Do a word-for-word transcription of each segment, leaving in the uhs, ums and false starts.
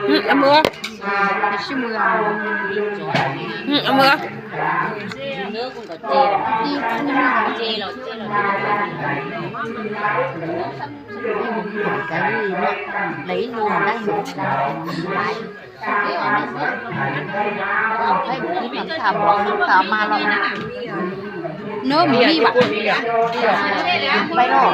Hm, amo. Hm, amo. Nó mì đi bạn. Bay rồi.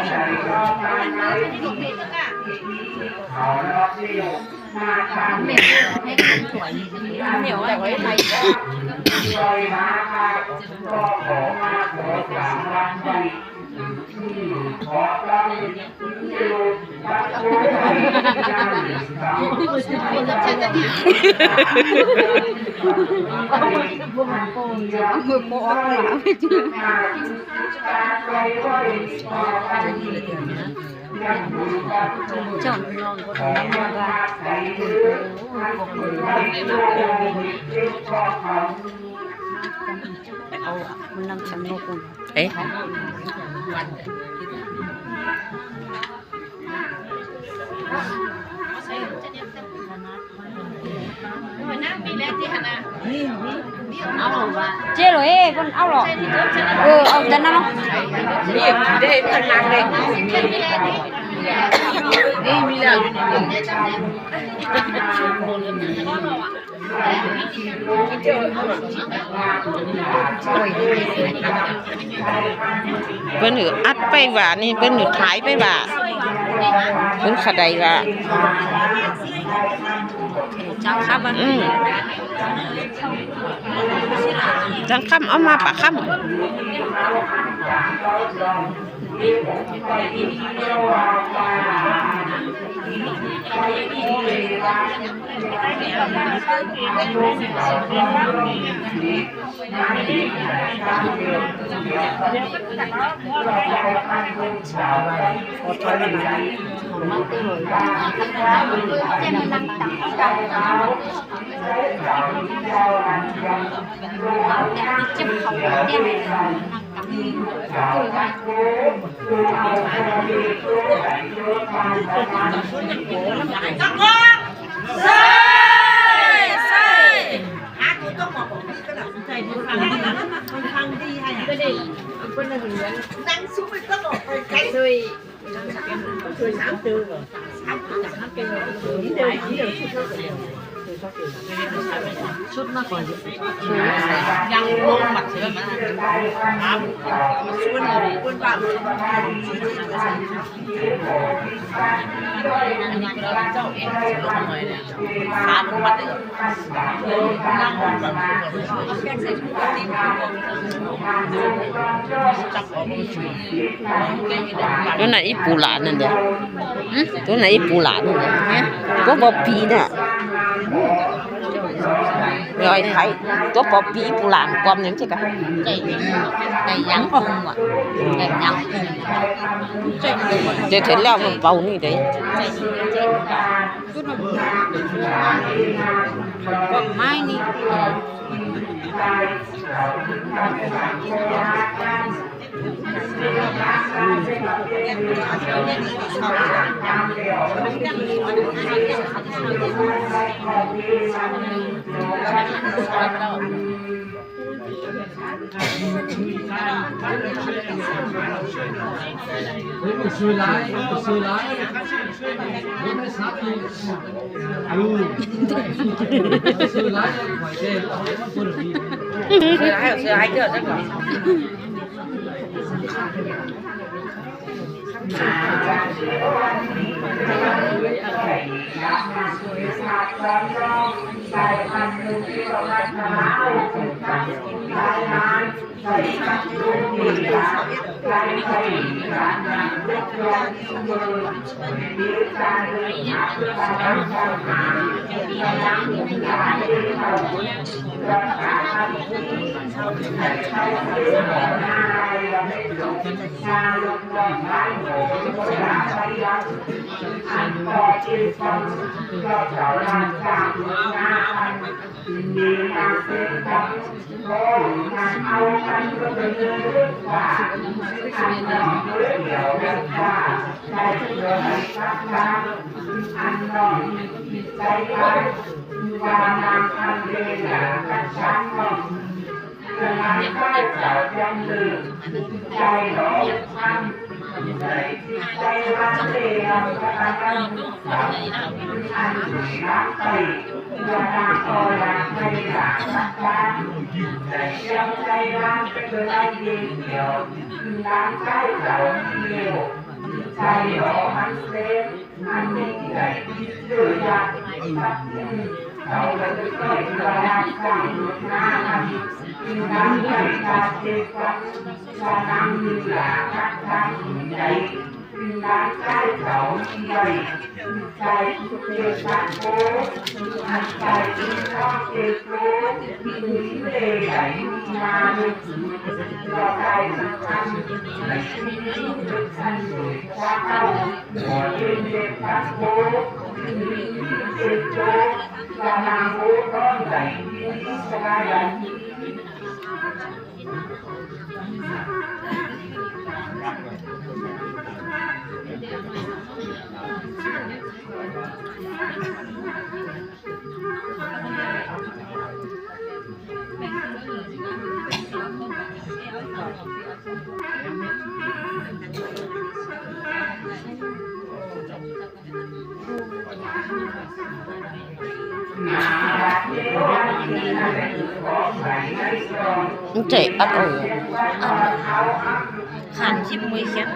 Ê. Chết rồi, ê, con ốc rồi. Ừ, ông Tấn nó. Bân hưn ăt pay wa ni, bân hưn thái pay wa. Bân khă đay wa. Chăng khăm. Ừ. Chăng khăm, ơ ma pa khăm. Tuôn na i pula năn de. Hm? Tuôn na i pula năn de. Hả? Có bò pì nè. Rồi thấy, có bò pì pula năn, con ném chết cả. Cái, cái yang không ạ. Cái yang không. Để thấy leo mình bầu ni đấy. Con mai ni. Nte, a, o. Khan si mui sian.